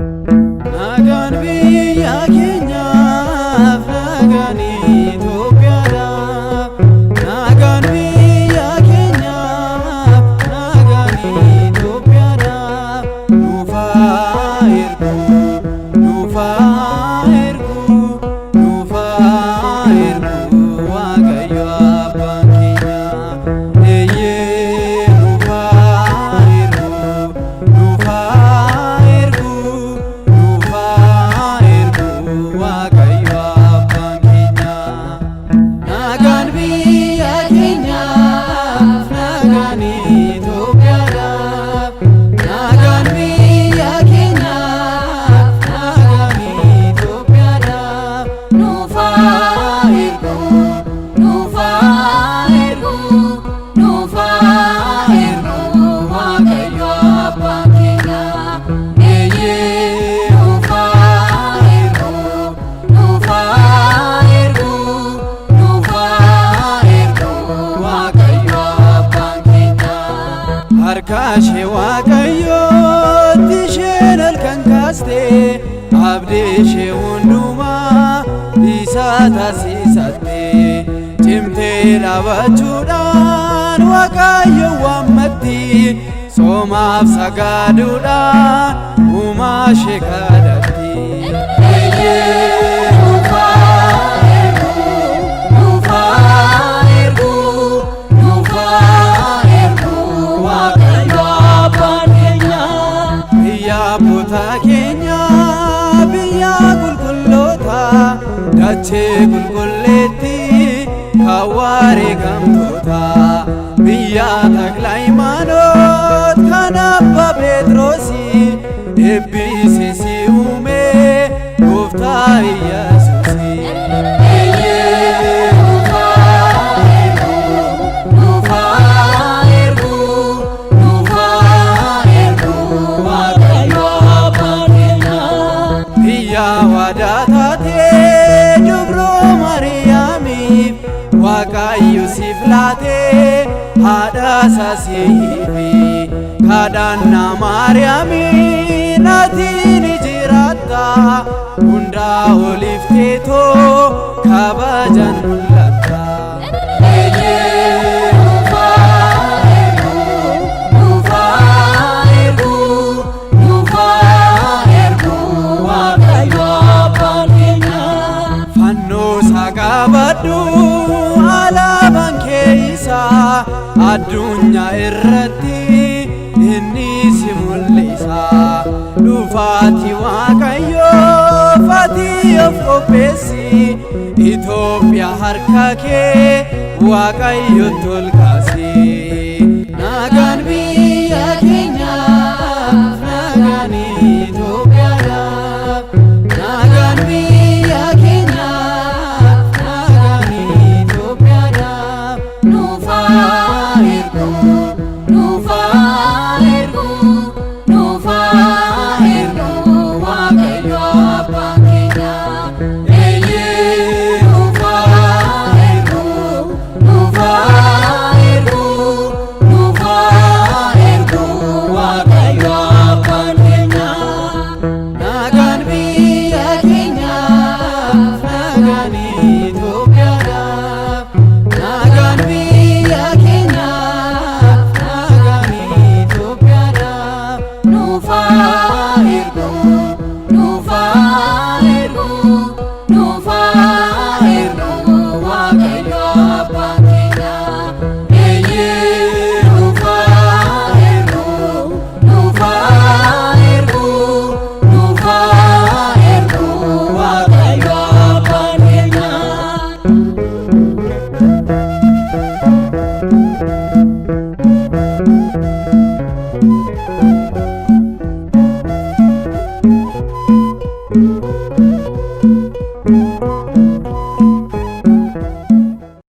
Nagaan biyya keenyaaf, nagaan Itoophiyaadhaaf, nagaan biyya keenyaaf, nagaan Itoophiyaadhaaf, nuuf haa ergu, nuuf haa ergu, nuuf haa ergu Waaqayyo abbaan keenya. Eeyyee, nuuf haa ergu, nuuf haa ergu, nuuf haa ergu Waaqayyo abbaan keenya. Nagaan biyya keenyaaf, nagaan Itoophiyaadhaaf, nagaan biyya keenyaaf, nagaan Itoophiyaadhaaf, Nuuf haa ergu, nuuf haa ergu, nuuf haa ergu Waaqayyo abbaan keenya. Eeyyee, Nuuf haa ergu, nuuf haa ergu, nuuf haa ergu Waaqayyo abbaan keenya. Harka ishee Waaqayyootti isheen halkan kaaste, abdii ishee hundumaa isa taasisatte, cimtee dhaabachuudhaan Waaqayyo waammatti, soomaaf sagaduudhaan uumaa ishee kadhatti. Eeyyee, nuuf haa ergu, nuuf haa ergu, nuuf haa ergu Waaqayyo abbaan keenya. Biyya abboota keenya, biyya qulqulloota, dachee qulqulleetti kaawwareegamtoota, biyya Takla Hayimaanoot kan Abbaa Phexroosii, eebbisee uume gooftaa Iyyasuusi. Eeyyee, nuuf haa ergu, nuuf haa ergu, nuuf haa ergu Waaqayyo abbaan keenya. Biyya waadaa taatee dubroo Maariyaamiif Waaqayyo siif laatee haadha isaasiifi kadhannaa Maariyaamiin ati ni jiraatta, hundaa oliif teetoo kabajan mul'atta. Eeyyee, nuuf haa ergu, nuuf haa ergu, nuuf haa ergu Waaqayyo abbaan keenya. Fannoo isaa qabadhu, alaabaan kee isa, addunyaa irratti inni si mul'isa. Dhufaati Waaqayyoo ati of qopheessi, Itoophiyaa harka kee Waaqayyotti ol qabi.